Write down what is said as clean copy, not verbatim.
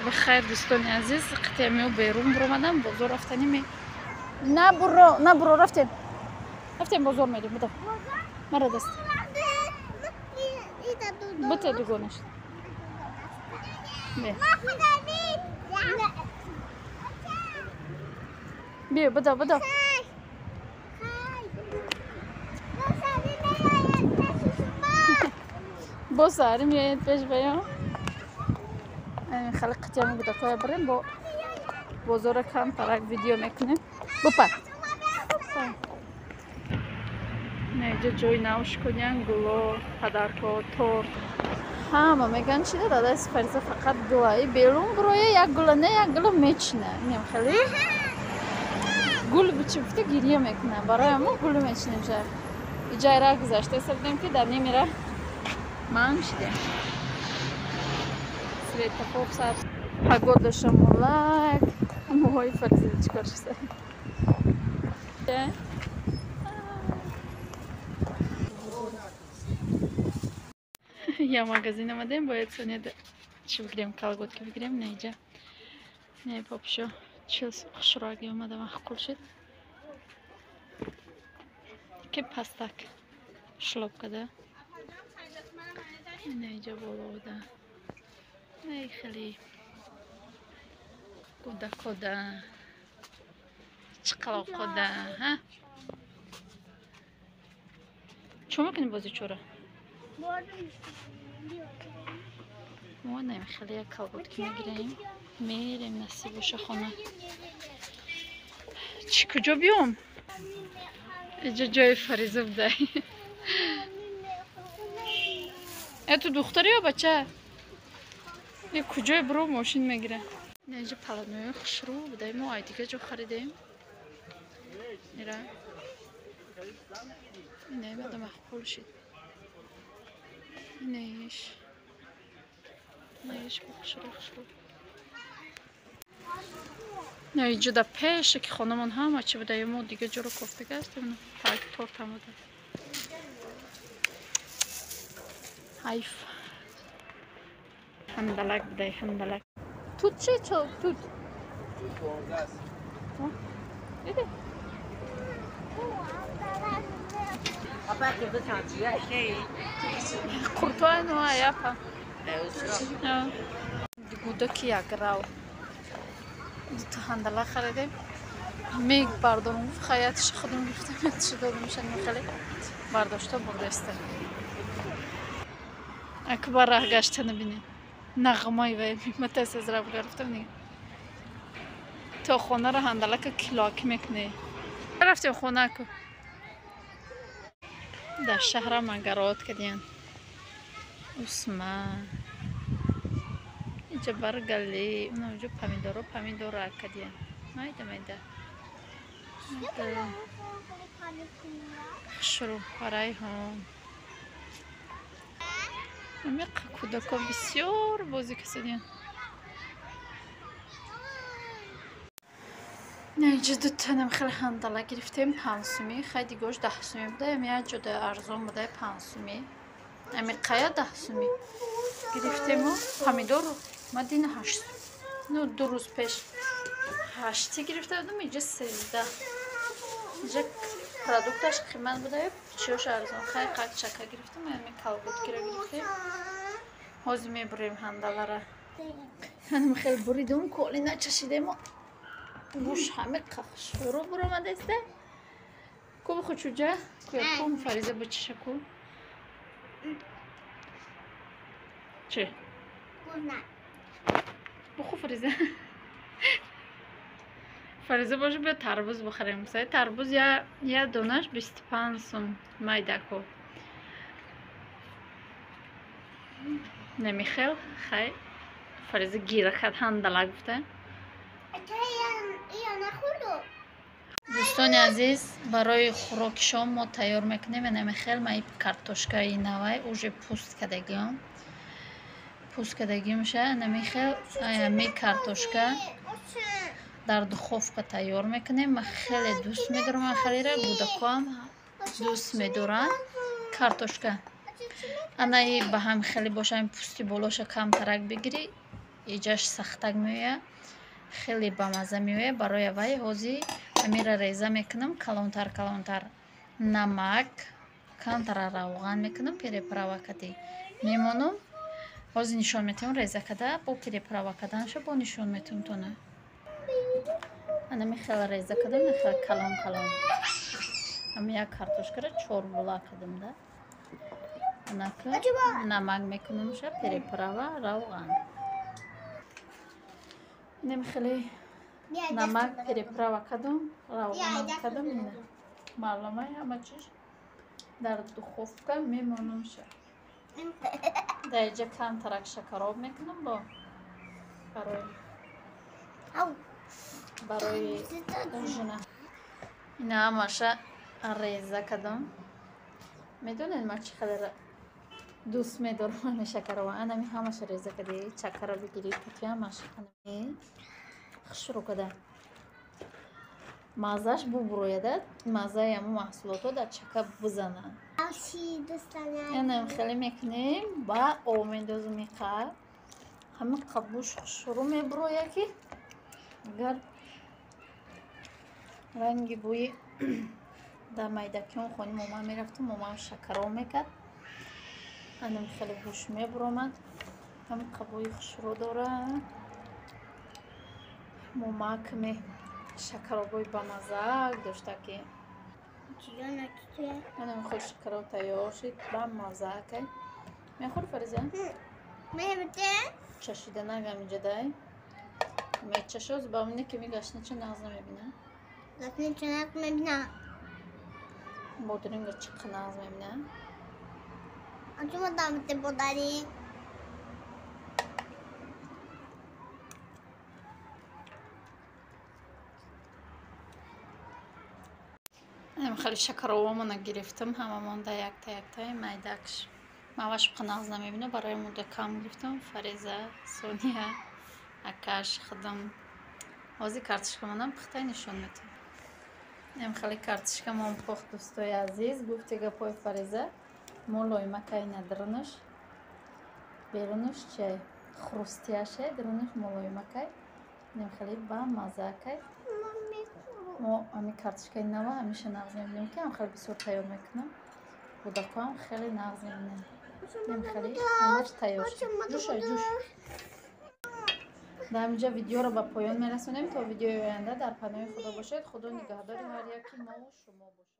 Бахайр, дӯстони азиз, қитъамиё берун буромадам, бозор рафтани ме. На буро, на буро, рафтем. Рафтем бозор мерем, буда. Мара даст. Бута дугонаш. Бе. Биё, буда, буда. Боз саҳарӣ меояд пеш баён. Хеле қитъами гудакоя барем, бо бозора камтарак видео мекунем. Бупа. Инҷо ҷои навшкунян, гуло, падарко, торт. Ҳама мегӯянд чи дада даст Фариза фақат гула. И берун буроя як гула не як гула мечина. Инам хеле гул бичи гуфта гирья мекунам. Барои мо гул мечинем ша. Иҷай ра гузашта будем ки дар ними раҳ ман шидем. Светофор сабз. Погода шамолак. Мӯҳои Фариза чикор шуда? Я магазин омадем, бояд соня чӣ бигирем, колготки бигирем, не иҷа. Не попшо, чил хушроги омада маъқул шуд. Ки пастак шлопка да. Не иҷа болода. Не хеле кӯдакода. Чиқалоқода, ҳа? Чо мекунӣ бози чора? Мо нем хеле як колготки мегирем, мерем насиб боша хона. Чӣ куҷо биём? Иҷо ҷои Фариза будай. Э ту духтари ё бача? Е куҷое биро мошин мегира? Не иҷо паланои хушрӯ будай, мо ай дига ҷо харидем. Ира. Ине мада маъқул шид. Инеш. Инеш хушрӯ хушрӯ. Не иҷо да пеше ки хонамон ҳама чи буда, мо дига ҷоро кофта гаштем, так торт ҳам буда. Ҳайф. Ҳандалак будай, ҳандалак. Тут чи чо тут? Диди? Қуртои нуа япа. Гудаки якрав. Дута ҳандала харидем. Мег бардорум гуфт, хаятиши худам гирифтам, ятиши додамша хеле бардошта бурдаста. Акбар раҳ гашта набинем. Нағмаи вай матас аз раб гирифтам дига. То хонаро ҳандалака килоки мекунӣ. Рафтем хонаку. Дар шаҳрам агарот кардиян. Усма. Инҷа баргали, унаҷо помидоро помидора кардиян. Майда майда. Хушрӯ райҳон. Амиқ кӯдако бисёр бозӣ касидиян. Инҷа дутанам хеле ҳандала гирифтем, 5 сумӣ, хай дигош 10 сумӣ буда, ами як ҷода арзон буда 5 сумӣ. Ами қая 10 сумӣ гирифтему помидор ма дина 8. Ну, 2 рӯз пеш 8 гирифта будам, инҷа 13. Инҷа продукташ қимат буда, чиёш арзон. Хай қак чака гирифтем, ами колготкира гирифтем. Ҳозир мебурем ҳандалара. Ҳанам хеле буридум, коли начашидему. Буш ҳаме қахшуру буромадаста. Ку бихо чуҷа? Куякум Фариза бичиша ку? Чи? Бухо Фариза. Фариза боша биё тарбуз бихарем. Сай тарбуз я донаш 25 сум майдако. Намихел, хай. Фариза гира кард ҳандала гуфта. Дӯстони азиз, барои хӯроки шом мо тайёр мекунем. Намихел ма картошкаи навай уже пӯст кардагиам. Пӯст кардагиамша намихел ами картошка дар духовка тайёр мекунем. Ма хеле дӯст медорам хелера, кӯдакоам дӯст медоранд картошка. Анаи ба ҳам хеле боша, ами пӯсти болоша камтарак бигирӣ, иҷаш сахтак меояд, хеле бамаза меояд. Барои вай ҳозир амира реза мекунам калонтар калонтар. Намак камтара равған мекунам, переправа кади мемонам. Ҳозир нишон метиҳам реза када, бо переправа каданша бо нишон метиҳам тона. Анами хеле реза кадам, хеле калон калон. Ами як картошкара 4 була кадам да. Анака намак мекунамша, переправа, равған. Инам хеле намак переправа кадам, равғанам кадам. Ина маълумай ҳама чиз дар духовка мемонамша. Дар инҷа камтарак шакароб мекунам бо барои ужина. Ина ҳамаша реза кадам. Медонед ман чӣ қадар дӯст медорам ҳами шакарова. Анами ҳамаша реза кади, чакара бигирӣ, кати ҳамаша хушрӯ када. Маззаш бубурояда, маззаи ҳамун маҳсулотҳо дар чака бизанад. Анам хеле мекунем, ба об мендозем иқа. Ҳамин қабуш хушрӯ мебурояд, ки агар ранги бӯи дар майдакион хони момам мерафтам, момам шакароб мекард. Анам хеле гӯш мебуромад. Ҳамин қабӯи хушрӯ дорад. Момакме шакаробои бамаззак дошта, ки анам хеле шакароб тайёр шид, бамаззакай. Мехӯри, Фариза? Чашида нагам инҷадай. Мечашоз ба оне ки мегашна ча нағз намебина. Бодиринга чӣ қа нағз мебина. Хеле шакаровомона гирифтам, ҳама монда якта якта майдакш. Маваш қа нағз намебина, барои мудда кам гирифтам. Фариза, Сония, акаш, худам. Ҳозир картошкамонам пухтай нишон метиҳам. Ам хеле картошкамон пухт, дӯстои азиз. Гуфти гапои Фариза, мо лоймакай на дурунаш, берунаш чай хрустияше, дурунаш молоймакай. Ам хеле бамаззакай. Мо ами картошкаи нава ҳамеша нағз мебинем, ки ам хеле бисёр тайёр мекунам. Кӯдакҳоам хеле нағз мебинанд. Ам хеле ҳамаш тайёр шуд. Ҷӯшай, ҷӯш. Дар ҳаминҷа видеоро ба поён мерасонем. То видеои оянда дар паноҳи Худо бошед. Худо нигаҳдори ҳар яки мову шумо бошад.